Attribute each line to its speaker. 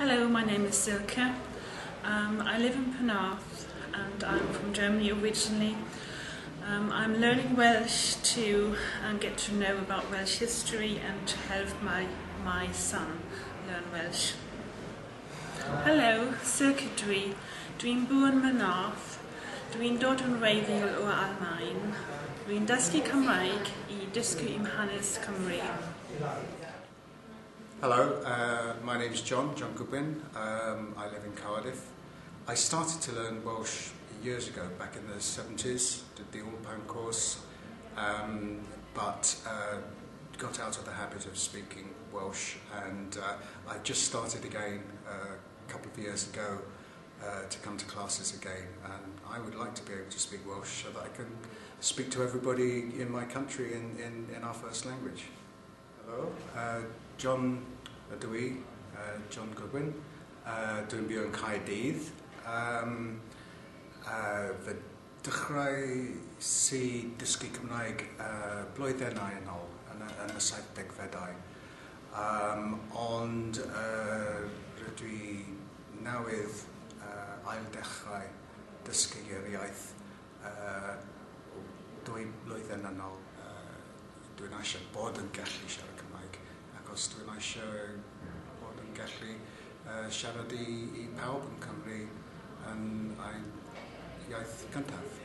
Speaker 1: Hello, my name is Silke. I live in Penarth and I'm from Germany originally. I'm learning Welsh to get to know about Welsh history and to help my son learn Welsh. Hello, Silke dwi. Dwi'n byw yn Penarth. Dwi'n dod yn wreiddiol o Almaen. Dwi'n dysgu Cymraeg i dysgu im hanes Cymru.
Speaker 2: Hello, my name's John, John Goodwin. I live in Cardiff. I started to learn Welsh years ago, back in the 70s, did the Wlpan course, but got out of the habit of speaking Welsh, and I just started again a couple of years ago to come to classes again, and I would like to be able to speak Welsh so that I can speak to everybody in my country in our first language. Hello, John ydw I, John Goodwin. Dwi'n byw yn Caerdydd. Fe dechreuais i dysgu Cymraeg blwyddynau yn ôl, yn y 70au. Ond rydw i newydd ail-dechrau dysgu yr iaith 2 blwyddyn yn ôl. Dwi'n eisiau bod yn gallu siarad Cymraeg, achos dwi'n eisiau bod yn gallu siarad i pawb yn Cymru yn ein iaith cyntaf.